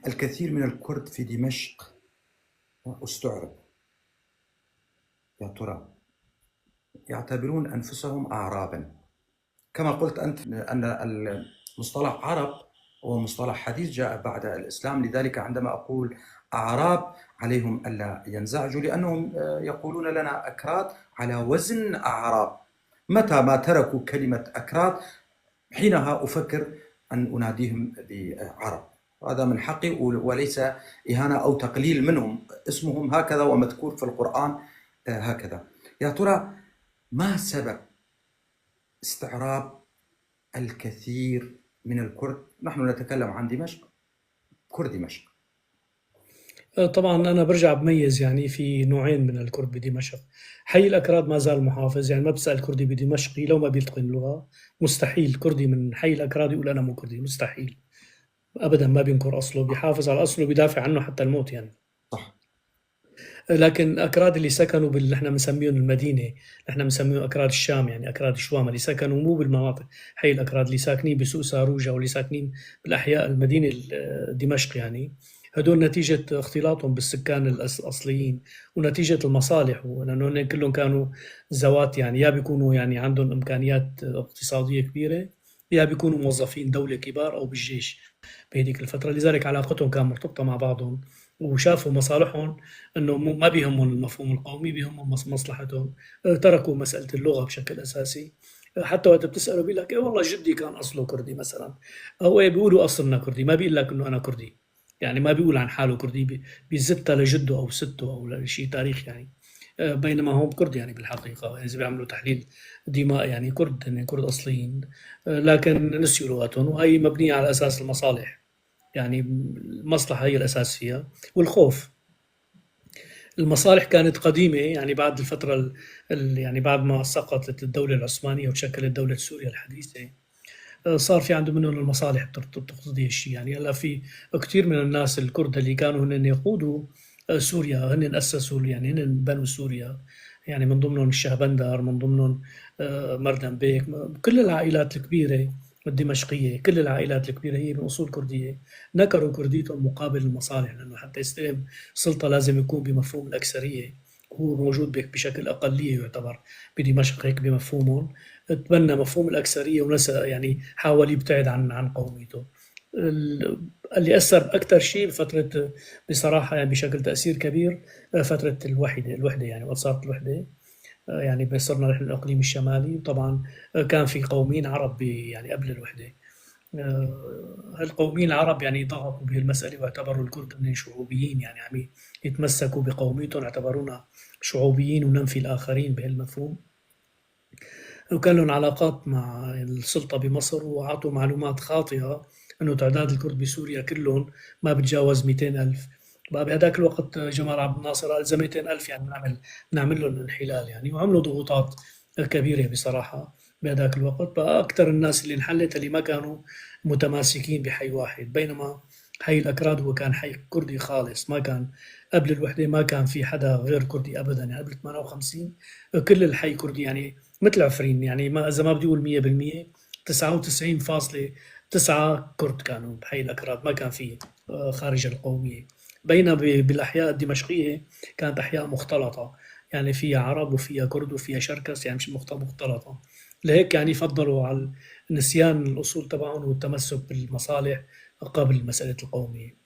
الكثير من الكرد في دمشق استعرب. يا ترى يعتبرون أنفسهم أعرابا؟ كما قلت أنت أن المصطلح عرب هو مصطلح حديث جاء بعد الإسلام، لذلك عندما أقول أعراب عليهم ألا ينزعجوا، لأنهم يقولون لنا أكراد على وزن أعراب. متى ما تركوا كلمة أكراد حينها أفكر أن أناديهم بعرب، هذا من حقي وليس إهانة أو تقليل منهم، اسمهم هكذا ومذكور في القرآن هكذا. يا ترى ما سبب استعراب الكثير من الكرد؟ نحن نتكلم عن دمشق، كرد دمشق. طبعا أنا برجع بميز، يعني في نوعين من الكرد بدمشق. حي الأكراد ما زال محافظ، يعني ما بسأل كردي بدمشقي لو ما بيتقن اللغة، مستحيل كردي من حي الأكراد يقول أنا مو كردي، مستحيل أبدا، ما بينكر أصله، بيحافظ على أصله وبيدافع عنه حتى الموت يعني. لكن الأكراد اللي سكنوا باللي نحن بنسميهم المدينة، نحن بنسميهم أكراد الشام، يعني أكراد الشوام اللي سكنوا مو بالمناطق حي الأكراد، اللي ساكنين بسوق ساروجة واللي ساكنين بالأحياء المدينة دمشق، يعني هدول نتيجة اختلاطهم بالسكان الأصليين ونتيجة المصالح، ولأنه هن كلهم كانوا زوات، يعني يا بيكونوا يعني عندهم إمكانيات اقتصادية كبيرة، يا بيكونوا موظفين دولة كبار أو بالجيش بهذيك الفترة، لذلك علاقتهم كان مرتبطة مع بعضهم، وشافوا مصالحهم أنه ما بيهمهم المفهوم القومي، بيهمهم مصلحتهم. تركوا مسألة اللغة بشكل أساسي. حتى وقت بتسأله بيقول لك إيه والله جدي كان أصله كردي مثلا، أو إيه بيقولوا أصلنا كردي، ما بيقول لك أنه أنا كردي، يعني ما بيقول عن حاله كردي، بيزتها لجده أو سته أو لشيء تاريخ يعني. بينما هم كرد يعني بالحقيقة، يعني إذا بيعملوا تحليل دماء يعني كرد، يعني كرد أصليين، لكن نسيوا لغتهم، وهي مبنية على أساس المصالح، يعني المصلحة هي الأساس فيها والخوف. المصالح كانت قديمة، يعني بعد الفترة يعني بعد ما سقطت الدولة العثمانية وتشكلت دولة سوريا الحديثة، صار في عندهم منهم المصالح بتقتضي هالشيء. يعني هلا في كثير من الناس الكرد اللي كانوا هن يقودوا سوريا، هن أسسوا، يعني هن بنوا سوريا، يعني من ضمنهم الشهبندر، من ضمنهم مردم بيك، كل العائلات الكبيرة الدمشقية، كل العائلات الكبيرة هي من أصول كردية، نكروا كرديتهم مقابل المصالح، لأنه حتى يستلم سلطة لازم يكون بمفهوم الأكثرية، هو موجود بشكل أقلية يعتبر بدمشق هيك بمفهومهم، تبنى مفهوم الأكثرية ونسى، يعني حاول يبتعد عن قوميته. اللي أثر أكثر شيء بفترة بصراحة يعني بشكل تأثير كبير فترة الوحدة يعني وقت صارت الوحدة، يعني صرنا نحن الإقليم الشمالي، وطبعا كان في قوميين عرب يعني قبل الوحدة، القوميين العرب يعني ضغطوا بهالمسألة واعتبروا الكرد أنهم شعوبيين، يعني عم يتمسكوا بقوميتهم، اعتبرونا شعوبيين وننفي الآخرين بهالمفهوم، وكان لهم علاقات مع السلطة بمصر، وعطوا معلومات خاطئة أنه تعداد الكرد بسوريا كلهم ما بتجاوز 200,000. بقى بهداك الوقت جمال عبد الناصر قال إذا 200,000 يعني نعمل لهم انحلال يعني، وعملوا ضغوطات كبيرة بصراحة بهداك الوقت. بقى أكثر الناس اللي انحلت اللي ما كانوا متماسكين بحي واحد، بينما حي الأكراد هو كان حي كردي خالص، ما كان قبل الوحدة ما كان في حدا غير كردي أبدا، يعني قبل 58 كل الحي كردي، يعني مثل عفرين، يعني ما إذا ما بدي أقول 100%، 99.9 كرد كانوا بحي الأكراد، ما كان في خارج القومية. بينما بالأحياء الدمشقية كانت أحياء مختلطة، يعني فيها عرب وفيها كرد وفيها شركس، يعني مش مختلطة. لهيك يعني فضلوا على نسيان الأصول تبعهم والتمسك بالمصالح قبل مسألة القومية.